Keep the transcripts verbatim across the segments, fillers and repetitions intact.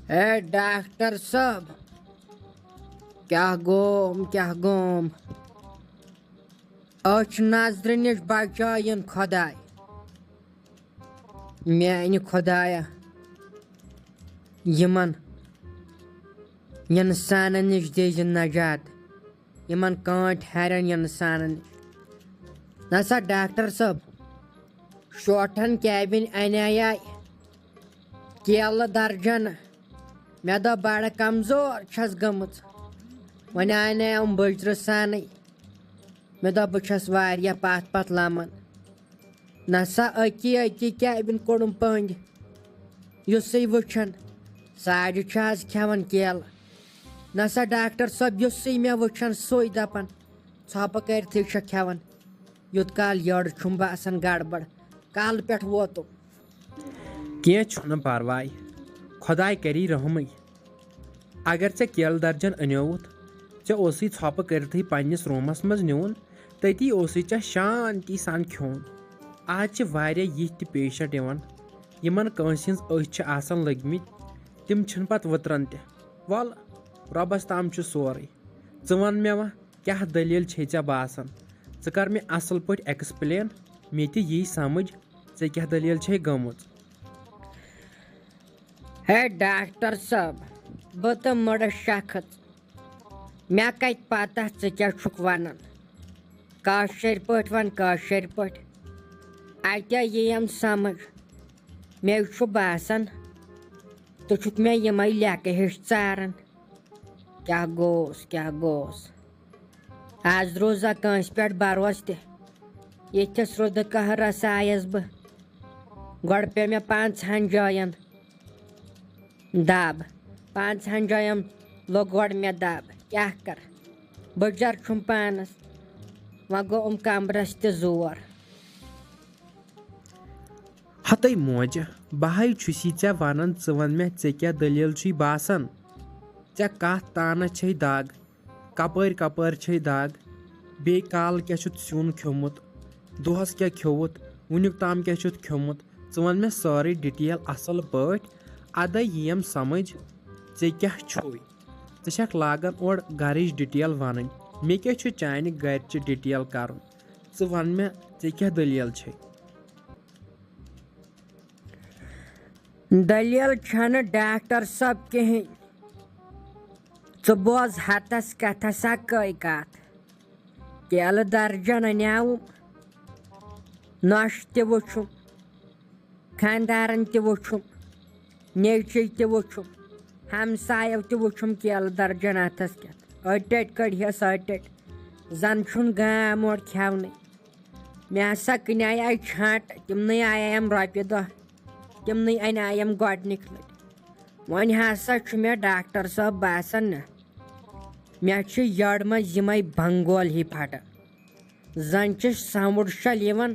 A doctor صٲب، کیٛاہ گوم، کیٛاہ گوم؟ أچھ نظرِ نِش بچٲیِن خۄداے۔ میٛانہِ خۄدایہ، یِمن اِنسانن نِش دِیہِ نجات، یِمن کٲنٛٹھۍ ہرن اِنسانن نِش۔ نسا ڈاکٹر صٲب، شوٹھن کیبِن اَنے کیلہٕ درجن۔ مےٚ دوٚپ، بڑٕ کمزور چھَس گٔمٕژ۔ وۄنۍ آے نہٕ یِم بٔچرٕ سانٕے۔ مےٚ دوٚپ، بہٕ چھَس واریاہ پتھ پتھ لمان۔ نسا أکی أکی کیبِن کوٚڑُم پٔنٛدۍ۔ یُسٕے وٕچھان، ساڑِ چھِ آز کھٮ۪وان کیلہٕ۔ نسا ڈاکٹر صٲب، یُسٕے مےٚ وٕچھان، سُے دپان، ژھۄپہٕ کٔرتھٕے چھےٚ کھٮ۪وان۔ یوٚت کال یٔڈ چھُم باسان گڑبڑ، کالہٕ پٮ۪ٹھ ووتُم۔ کینٛہہ چھُنہٕ پرواے، خۄداے کری رحمٕے۔ اگر ژےٚ کیلہٕ درجن اَنیووُتھ، ژےٚ اوسُے ژھۄپہٕ کٔرتھٕے پننِس روٗمس منٛز نیوٗن، تٔتی اوسُے ژےٚ شانتی سان کھیوٚن۔ آز چھِ واریاہ یِتھۍ تہِ پیشنٹ یِوان، یِمن کٲنٛسہِ ہٕنٛز أچھ چھِ آسان لٔگمٕتۍ، تِم چھِنہٕ پتہٕ وٕتران تہِ۔ وَل، رۄبس تام چھُ سورُے۔ ژٕ وَن مےٚ وۄنۍ، کیٛاہ دٔلیٖل چھے ژےٚ باسان؟ ژٕ کر مےٚ اصل پٲٹھۍ explain، مےٚ تہِ یی سمجھ ژےٚ کیٛاہ دٔلیٖل چھے گٔمٕژ۔ ہے ڈاکٹر صٲب، بہٕ تہٕ مٕڑٕ شخص، مےٚ کتہِ پتہ ژٕ کیٛاہ چھُکھ ونان؟ کٲشِر پٲٹھۍ ون، کٲشِر پٲٹھۍ۔ اتے یِیم سمجھ۔ مےٚ چھُ باسان، ژٕ چھُکھ مےٚ یِمے لیکہٕ ہِش ژاران۔ کیٛاہ گوس، کیٛاہ گوس؟ از روٗزا کٲنٛسہِ پٮ۪ٹھ بھروسہٕ تہِ؟ یِتھِس رُدٕ قہرس آیس بہٕ۔ گۄڈٕ پیوٚو مےٚ پانٛژہن جاین دب۔ پانٛژہن جاین لوٚگ گۄڈٕ مےٚ دب۔ کیٛاہ کر؟ بٕجر چھُم پانس۔ وۄنۍ گوٚو یِم کمرس تہِ زور۔ ہتے موجہِ، بہٕ ہاے چھُسی ژےٚ ونان، ژٕ ون مےٚ، ژےٚ کیٛاہ دٔلیٖل چھُے باسان؟ ژےٚ کتھ تانس چھے دگ؟ کپٲرۍ کپٲرۍ چھے دگ؟ بیٚیہِ کالہٕ کیٛاہ چھُتھ سیُن کھیوٚمُت؟ دۄہس کیٛاہ کھیوٚوُتھ؟ وُنیُک تام کیٛاہ چھُتھ کھیوٚمُت؟ ژٕ ون مےٚ سٲرٕے detail اصل پٲٹھۍ۔ ادے یِیم سمجھ، ژےٚ کیٛاہ چھُے؟ ژٕ چھکھ لاگان اورٕ گرٕچ detail ونٕنۍ۔ مےٚ کیٛاہ چھُ چانہِ گرِچہِ detail کرُن؟ ژٕ ون مےٚ، ژےٚ کیٛاہ دٔلیٖل چھے؟ دٔلیٖل چھنہٕ ڈاکٹر صٲب کِہیٖنۍ۔ ژٕ بوز ہتس کتھس اکٲے کتھ۔ کیلہٕ درجن انیاوُم، نۄشہِ تہِ وُچھُم، خاندارن تہِ وُچھُم، نیٚچوۍ تہِ وُچھُم، ہمسایو تہِ وُچھُم کیلہٕ درجن اتھس کٮ۪تھ۔ أٹۍ أٹۍ کٔڑۍ ہس أٹۍ أٹۍ۔ زن چھُن گام اورٕ کھٮ۪ونٕے۔ مےٚ ہسا کٕنیایے چھانٛٹہٕ، تِمنٕے آییم رۄپیہِ دہ، تِمنٕے انیایم گۄڈنِکۍ لٹہِ۔ وۄنۍ ہسا چھُ مےٚ ڈاکٹر صٲب باسان نہ، مےٚ چھِ یٔڈ منٛز یِمے بنگول ہی پھٹان۔ زن چھِ سمُڈ شل یِوان،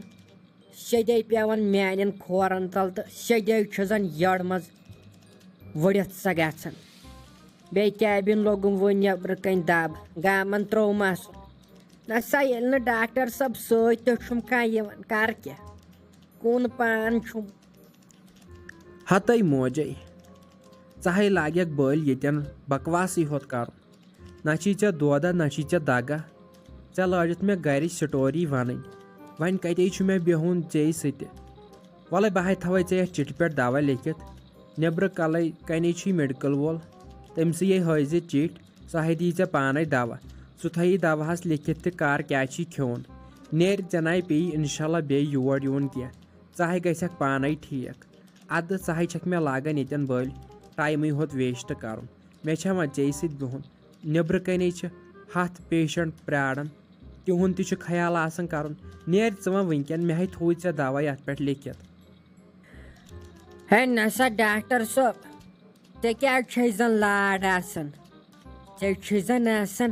سیٚدے پٮ۪وان میانٮ۪ن کھورن تل تہٕ سیٚدے چھُ زن یٔڈ منٛز ؤڑِتھ سۄ گژھان۔ بیٚیہِ کیبن لوگُم وۄنۍ نیٚبرٕ کنۍ دب، گامن ترٛوومس۔ نہ سا، ییٚلہِ نہٕ ڈاکٹر صٲب سۭتۍ تہِ چھُم کانٛہہ یِوان، کر کیٛاہ؟ کُن پان چھُم۔ ہتے موجے، ژٕ ہے لاگکھ بٔلۍ ییٚتٮ۪ن بکواسٕے ہوت کرُن۔ نہ چھی ژےٚ دودہ، نہ چھی ژےٚ دگہ۔ ژےٚ لٲجِتھ مےٚ گرِچ story ونٕنۍ۔ وۄنۍ کتے چھُ مےٚ بِہُن ژے سۭتہِ؟ وَلَے بہٕ ہاے تھاوَے ژےٚ یَتھ چِٹھِ پٮ۪ٹھ دوا لیکھِتھ۔ نیٚبرٕ کَلَے کَنے چھُے medical وول۔ تٔمۍ سٕے ہے ہٲوزِ چِٹھۍ، سُہ ہے دِیہِ ژےٚ پانَے دوا۔ سُہ تھٲیی دواہَس لیکھِتھ تہِ کَر کیٛاہ چھی کھیوٚن۔ نیرِ ژےٚ نَے پیٚیی اِنشاء اللہ بیٚیہِ یور یُن کینٛہہ۔ ژٕ ہے گژھکھ پانَے ٹھیٖک۔ اَدٕ ژٕ ہے چھَکھ مےٚ لاگان ییٚتٮ۪ن بٔلۍ ٹایمٕے ہوت waste کَرُن۔ مےٚ چھا وۄنۍ ژے سۭتۍ بِہُن؟ نیٚبرٕ کَنے چھِ ہَتھ patient پرٛاران۔ تِہُنٛد تہِ چھُ خیال آسان کَرُن۔ نیر ژٕ وۄنۍ وٕنکٮ۪ن، مےٚ ہے تھوٚوُے ژےٚ دوا یَتھ پٮ۪ٹھ لیکھِتھ۔ ہے نسا ڈاکٹر صٲب، ژےٚ کیٛازِ چھے زن لاڈ آسان؟ ژےٚ چھُے زن آسان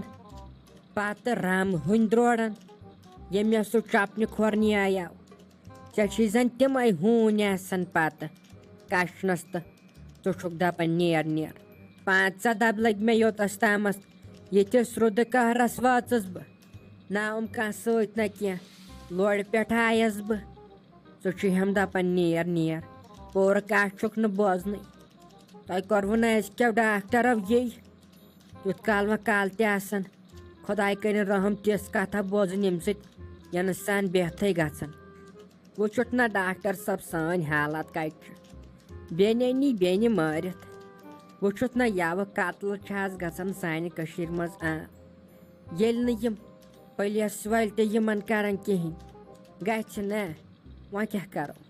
پتہٕ رم ہٕنٛدۍ درورن، ییٚمۍ مےٚ سُہ چپنہِ کھۄر نیایاو۔ ژےٚ چھُے زن تِمے ہوٗنۍ آسان پتہٕ کشنس تہٕ ژٕ چھُکھ دپان نیر نیر۔ پانٛژھ دب لٔگۍ مےٚ یوٚتس تامس، ییٚتہِ سرٛودٕ قہرس وٲژٕس بہٕ۔ نہ آوُم کانٛہہ سۭتۍ نہ کینٛہہ، لورِ پٮ۪ٹھ آیس بہٕ۔ ژٕ چھُے ہم دپان نیر نیر۔ پورٕ کَتھ چھُکھ نہٕ بوزنٕے۔ تۄہہِ کوٚروٕ نہٕ أزکیو ڈاکٹرو یی؟ یُتھ کال وۄنۍ کال تہِ آسن۔ خۄداے کٔرِن رحم، تِژھ کَتھا بوزٕنۍ ییٚمہِ سۭتۍ اِنسان بٮ۪تھٕے گژھن۔ وٕچھُتھ نہ ڈاکٹر صٲب سٲنۍ حالت کَتہِ چھِ؟ بیٚنہِ أنی بیٚنہِ مٲرِتھ۔ وٕچھُتھ نہ یَوٕ قتلہٕ چھِ آز گژھان سانہِ کٔشیٖرِ منٛز عام۔ ییٚلہِ نہٕ یِم پُلیٖس وٲلۍ تہِ یِمَن کَرَن کِہیٖنۍ، گژھِ نہ، وۄنۍ کیٛاہ کَرو؟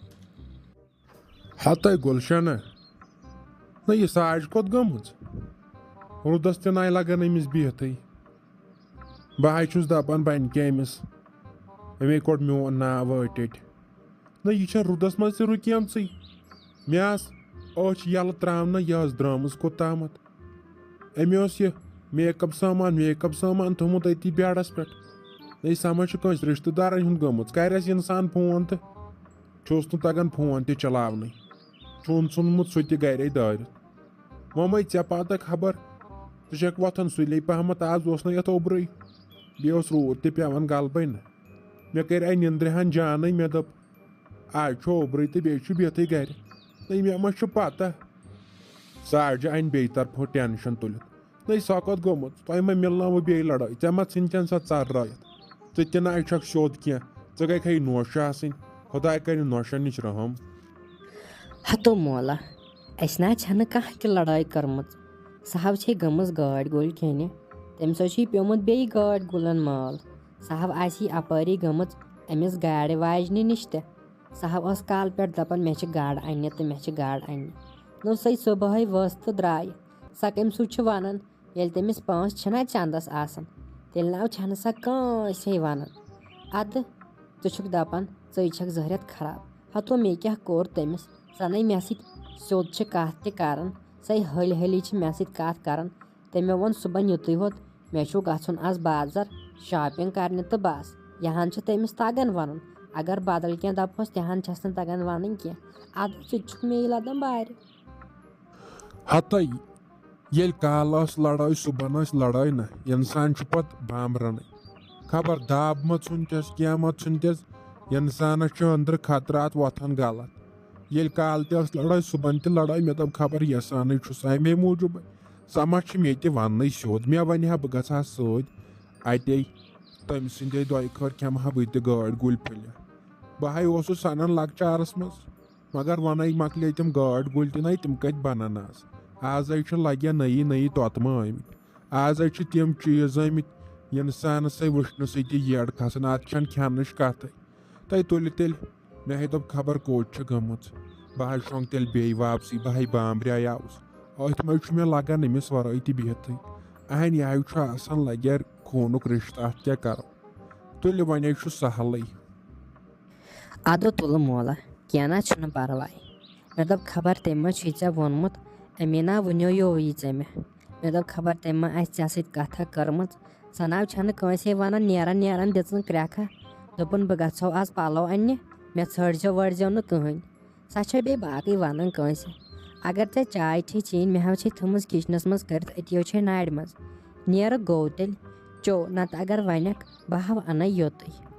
ہتَے گُلشنہ، نہ یہِ ساج کوٚت گٔمٕژ؟ روٗدس تہِ نَے لگان أمِس بِہتھٕے۔ بہٕ ہاے چھُس دپان بنہِ کیٛاہ أمِس، أمۍ کوٚڑ میون ناو ٲٹۍ ٲٹۍ۔ نہ یہِ چھےٚ روٗدس منٛز تہِ رُکیمژٕے۔ مےٚ آس أچھ یَلہٕ ترٛاونہٕ، یہِ ٲس درٛامٕژ کوٚت تامَتھ۔ أمۍ اوس یہِ میک اپ سامان، میک اپ سامان تھوٚمُت أتی بیڈس پٮ۪ٹھ۔ نہ یہِ سمجھ چھُ کٲنٛسہِ رشتہٕ دارن ہُنٛد گٔمٕژ، کرٮ۪س انسان فون تہٕ چھُس نہٕ تگان فون تہِ چلاونٕے۔ چھُن ژھُنمُت سُہ تہِ گرے دٲرِتھ۔ وۄنۍ مَے ژےٚ پتہ خبر، ژٕ چھَکھ وۄتھان سُلے پہمتھ، آز اوس نہ یتھ اوٚبرُے، بیٚیہِ اوس روٗد تہِ پٮ۪وان غلبے نہ۔ مےٚ کٔرۍ اَتہِ نِندرِ ہن جانٕے، مےٚ دوٚپ، آز چھُ اوٚبرُے تہٕ بیٚیہِ چھُ بِہتھٕے گرِ۔ نہ مےٚ ما چھُ پتہ۔ ساجہِ اَنہِ بیٚیہِ طرفہٕ ٹینشن تُلِتھ۔ نٔے سۄ کتھ گوٚمُت؟ تۄہہِ ما مِلناوٕ بیٚیہِ لڑٲے؟ ژےٚ ما ژھٕنچن سۄ ژر رٲیِتھ؟ ژٕ تہِ نہ چھکھ سیوٚد کینٛہہ، ژٕ گٔے کھے نوشہِ آسٕنۍ۔ خۄداے کرِ نوشن نِش رحم۔ ہتو مولا، اسہِ نہ چھنہٕ کانٛہہ تہِ لڑٲے کٔرمٕژ۔ سۄ ہو چھے گٔمٕژ گٲڈۍ گُلۍ کھیٚنہِ۔ تٔمِس حظ چھُے پیومُت بیٚیہِ گٲڈۍ گُلن مال۔ سۄ ہو آسی اپٲری گٔمٕژ أمِس گاڈِ واجنہِ نِش تہِ۔ سۄ ہو ٲس کالہٕ پٮ۪ٹھ دپان، مےٚ چھِ گاڈٕ اننہِ تہٕ مےٚ چھِ گاڈٕ اننہِ۔ نو سۄے صبحٲے ؤژھ تہٕ درٛاے۔ سۄ کٔمۍ سُنٛد چھِ ونان؟ ییٚلہِ تٔمِس پونٛسہٕ چھِنہ چندس آسان، تیٚلہِ نہ چھنہٕ سۄ کٲنٛسے ونان۔ ادٕ ژٕ چھُکھ دپان، ژٕے چھکھ ظٲہرت خراب۔ ہتو مےٚ کیٛاہ کوٚر تٔمِس؟ سۄ نَے مےٚ سۭتۍ سیوٚد چھِ کتھ تہِ کران، سۄے ۂلۍ ۂلی چھِ مےٚ سۭتۍ کتھ کران۔ تٔمۍ ووٚن صُبحن یُتُے ہوت، مےٚ چھُ گژھُن از بازر شاپنگ کرنہِ تہٕ بس۔ یہِ ہن چھِ تٔمِس تگان ونُن۔ اگر بدل کینٛہہ دپہوس، تہِ ہن چھس نہٕ تگان ونٕنۍ کینٛہہ۔ ادٕ ژٕ تہِ چھُکھ مے لدان بارِ۔ ہتَے، ییٚلہِ کالہٕ ٲس لڑٲے، صُبحن ٲس لڑٲے نہ، انسان چھُ پتہٕ بامبرنٕے۔ خبر دب ما ژھُنتس، کینٛہہ ما ژھُنتس، انسانس چھُ أنٛدرٕ خطرات وۄتھان غلط۔ ییٚلہِ کالہٕ تہِ ٲس لڑٲے، صُبحن تہِ لڑٲے، مےٚ دوٚپ، خبر یژھانٕے چھُس امے موٗجوٗبے۔ سۄ ما چھِ مےٚ تہِ وننٕے سیوٚد، مےٚ ونہِ ہا بہٕ گژھٕ ہا سۭتۍ۔ اتے تٔمۍ سٕنٛدے دۄیہِ خٲر کھٮ۪مہٕ ہا بہٕ تہِ گٲڈۍ گُلۍ پھٔلۍ۔ بہٕ ہاے اوسُس سنان لۄکچارس منٛز۔ مگر ونے مۄکلے تِم گٲڈۍ گُلۍ تہِ نَے، تِم کتہِ بنن آز؟ آز ہے چھِ لگیا نٔیی نٔیی توتمہٕ آمٕتۍ۔ آز ہے چھِ تِم چیٖز آمٕتۍ، یِم انسانس ہے وٕچھنہٕ سۭتی یٔڈ کھسان، اتھ چھنہٕ کھٮ۪نٕچ کتھٕے۔ تۄہہِ تُلہِ تیٚلہِ، مےٚ ہے دوٚپ خبر کوٚت چھِ گٔمٕژ۔ بہٕ حظ شۄنٛگ تیٚلہِ بیٚیہِ واپسٕے، بہٕ ہے بامبریٛاوُس۔ أتھۍ منٛز چھُ مےٚ لگان أمِس ورٲے تہِ بِہتھٕے۔ اہنہِ یہِ ہے چھُ آسان لگیا خوٗنُک رشتہٕ، اتھ کیٛاہ کرو؟ تُلہِ وۄنۍ ہے چھُ سہلٕے۔ ادٕ تُلہٕ مولا، کینٛہہ نہ چھُنہٕ پرواے۔ مےٚ دوٚپ، خبر تٔمۍ ما چھُے ژےٚ ووٚنمُت، امیٖنا وُنیو یووُے ژےٚ مےٚ۔ مےٚ دوٚپ، خبر تٔمۍ ما آسہِ ژےٚ سۭتۍ کتھا کٔرمٕژ۔ سۄ ناو چھنہٕ کٲنٛسے ونان، نیران نیران دِژٕن کرٛٮ۪کھا۔ دوٚپُن، بہٕ گژھو آز پلو اننہِ، مےٚ ژھٲنٛڈزیو وٲڈزیو نہٕ کٕہٕنۍ۔ سۄ چھےٚ بیٚیہِ باقٕے ونان کٲنٛسہِ۔ اگر ژےٚ چاے چھے چیٚنۍ، مےٚ ہاو چھے تھٲومٕژ کچنس منٛز کٔرِتھ، أتی ہو چھے نارِ منٛز۔ نیرٕ گوٚو تیٚلہِ، چو، نتہٕ اگر ونکھ، بہٕ ہاو انَے یوٚتُے۔